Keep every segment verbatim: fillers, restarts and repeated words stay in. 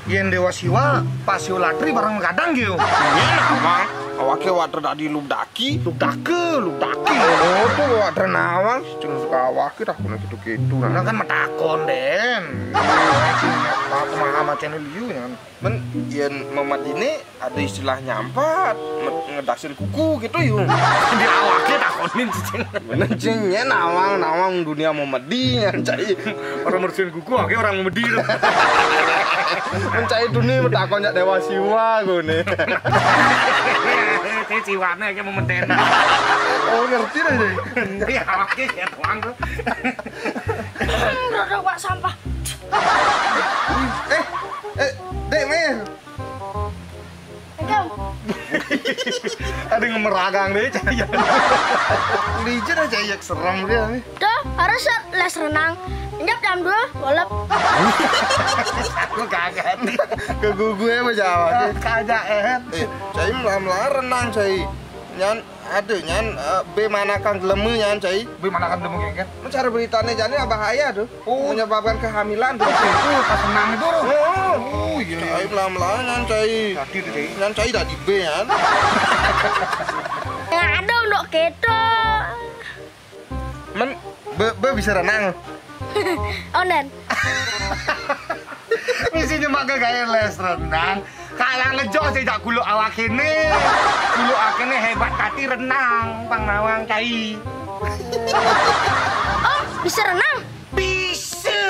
Yén Déwa Siwa, pas Siwa Latri bareng kadang gitu. Iya, Nawang. Awaké wak dadi lubdaki. Lubdake, lubdaki. Oh, tuh wak nawang. Cing suka awaké dah, kudu gitu-gitu. Nah, kan metakon, Den. Apa pemahaman channel liu ya? Men, yén memediné ada istilahnya empat. Me-, ngedasin kuku gitu, yuk. Di awaké takonin, cing. Bener, cing. Ya, nawang, nawang dunia memedi, ya, cai. Orang bersihin kuku, akhirnya orang memedi tuh. Mencai dunia, metakon jak Déwa Siwa, gue nih. Itu siwane aja mau medeni. Oh, ngerti dah, jadi. Iya, oke, ya, tuang tuh. Produk Pak sampah. Eh, eh, Dek, Mir. Pegang. Ada yang meragang deh, cai. Licin aja, ya, serem dia nih. Tuh, harus les renang. Injak jam dua, bolep. Aku kagak nih. Ke gugu ya, Mas Jawa. Kagak, eh. Eh, cai melah-melah renang, cai. Nyan, aduh, nyan, eh, bé manakan gelemu, nyan, cai. Bé manakan gelemu, kengket. Mencari beritanya, jadi bahaya tuh. Oh. Menyebabkan kehamilan tuh. Oh, itu pas renang itu. Oh. Oh, iya, iya. Cai melah-melah, nyan, cai. Tadi tuh, cai. Nyan, cai tadi bé, nyan. Yang ada untuk keto. Men, bé, bé bisa renang. Onden. Mesti nyemak ke gaya les renang. Kalah ngejo sih jak kuluk awak ini. Kuluk awak ini hebat kati renang, pang nawang cai. Oh, bisa renang? Bisa,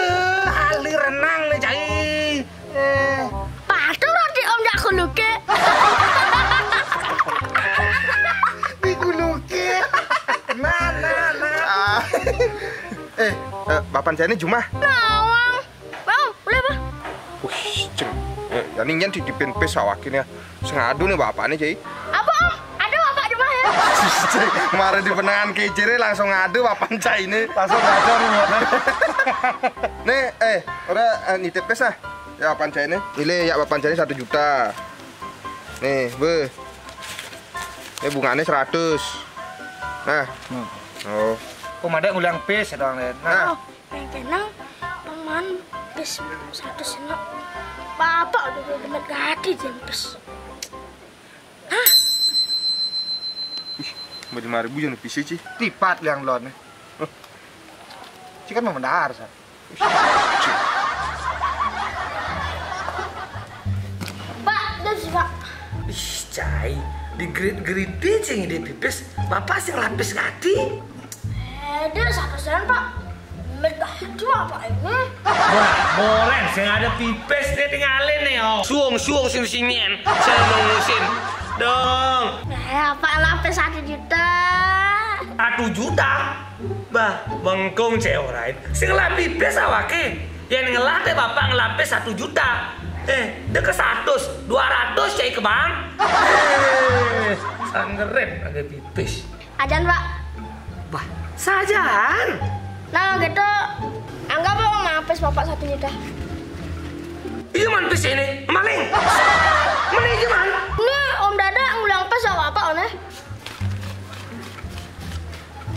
ahli renang nih, cai. Eh. Patuh roti om jak kuluke. Di kuluke. Nah, nah, nah. Ah. Eh, eh, bapan saya ini jumah. Nawang. Bang, boleh, Bang? Wih, ceng. Eh, ya, ini nyen titipin pis awakin ya. Sengadu nih bapaknya, cai. Apa, Om? Ada bapak di rumah ya? Kemarin di penangan kecil langsung ngadu bapan cai ini. Langsung ngadu rumah. Nih, eh, udah, eh, nitip pis ah. Ya, bapan cai ini. Ini ya bapan cai ini satu juta. Nih, be. Ini bunganya seratus. Nah. Hmm. Oh. Oh, madé ngulang pis ya, Bang, ya. Nah. Oh, yang tenang, paman pis satu senok. Bapak udah bener gati jam pis. Hah? Ih, lima ribu jangan pis sih. Tipat yang lon. Cik kan memendar, Sar. Pak, dia sih, Pak. Ih, cai, digerit-geriti cing ide pipis, bapak sing lapis gati. Eh, dia satu sen, Pak. Met itu apa ini? Wah, boleh, sing ada pipis dia tinggalin nih, oh. Suung, suung, sing singin, saya nunggusin. Dong. Eh, apa lapis satu juta? Satu juta? Bah, bengkong cewek lain. Sing ngelah pipis awake. Yang ngelah teh bapak ngelah pis satu juta. Eh, deket seratus, dua ratus cai ke bank. Eh, sanggerep ada pipis. Ajan, Pak. Bah, sajan. Nah, gitu. Anggap lo ngelah pis bapak satu juta. Iya, man pis ini. Maling. Mana iya, man? Nih, Om Dada ngulang pis sama bapak, one.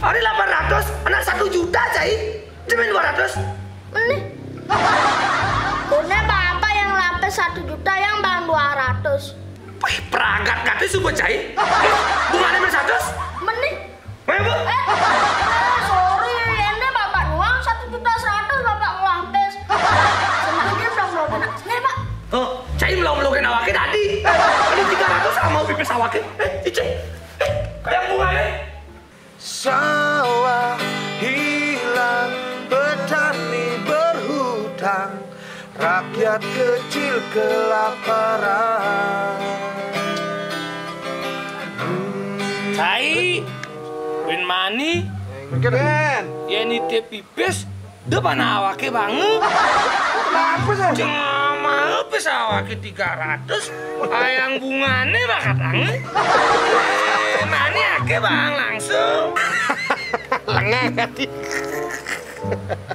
Hari delapan ratus, anak satu juta, cai. Jamin dua ratus. Meni. Bune bapak yang lapis satu juta, yang bang dua ratus. Wih, peragat kati subuh, cai. Bunganya men satu. Meni. Weh, Bu. Eh, eh, sorry, ini bapak nuang satu juta seratus, bapak ngelapis. Sama dia belum belum kena. Sini, Pak. Oh, cai belum belum kena wakil tadi. Ini tiga ratus sama pipis awaknya. Eh, icai. Eh, kayak bunganya. Sawah hilang, petani berhutang, rakyat kecil kelaparan. Cai, bin mani, ya nitip pipis, dia mana awake banget. Kenapa sih? Jangan mau pis awake tiga ratus, ayang bungane bakat banget. Eh, mani ake bang langsung. Lengang hati.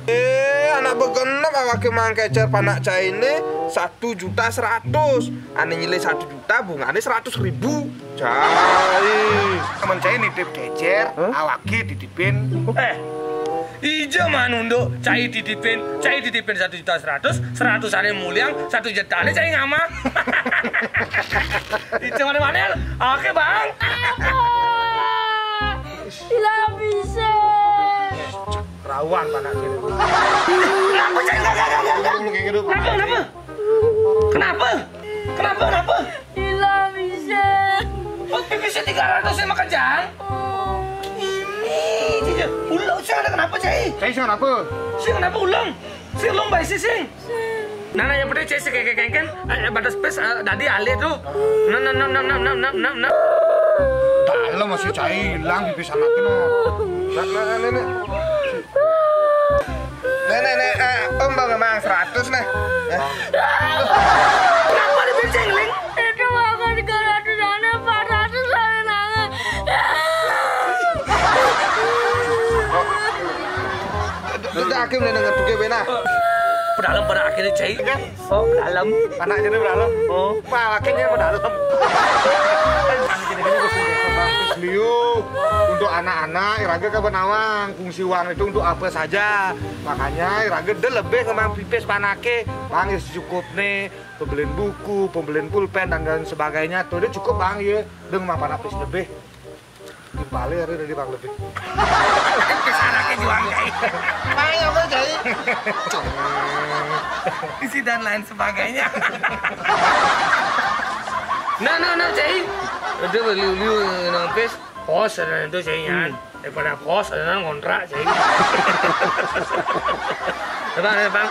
Eh, anak begenep awake mangkecer panak caine satu juta seratus. Ane nyilih satu juta, bungane seratus ribu. Cai. Temen cai nitip kecer, awake titipin. Eh, Ija mah nunduk, cai titipin, cai titipin satu juta seratus, seratus ane muliang, satu juta ane cai ngamah. Ija mana-mana, oke bang. Ilang pisang. Rawan panak kiri. Kenapa cai? Enggak, enggak, enggak, enggak, enggak. Dulu kayak gitu. Kenapa, kenapa? Kenapa? Kenapa, kenapa? Ilang pisang. Oh, pipisnya tiga ratus lima kejang. Ini, Ija. Ulang, sing ada kenapa, cai? Saya sih kenapa? Sing kenapa ulang? Sing ulang bae sih, sing. Nah, nah, yang penting cai sekengkeng, eh, batas pes, eh, dadi alih tuh. Nah, nah, nah, nah, nah, nah, nah, nah, nah. Dalam masih cai hilang pipis anaknya no. Nah, nah, nah, nah. Nih, nih, nih, eh, om bang emang seratus nih. Eh, Kenapa di pincengling? Itu makan tiga ratus ane, empat ratus lawan ane. udah akhirnya denger juga bena. Pedalam pada akhirnya cai. Oh, pedalam. Anak jadi beralam. Oh. Wah, akhirnya mau dalam. Liu, untuk anak-anak, iraga ke benawang, fungsi uang itu untuk apa saja. Makanya iraga de lebih kemang pipis panake, bang ya cukup nih, pembelian buku, pembelian pulpen dan lain sebagainya tuh dia cukup bang ya, dengan mapan pipis lebih. Timpale hari dari bang lebih. Anaknya juang cai. Bang apa cai? Isi dan lain sebagainya. Nah, nah, nah, cai. Udah beli liu nang pis. Kos ada itu cai nyan. Daripada kos ada nang ngontrak cai. Apa ada bang?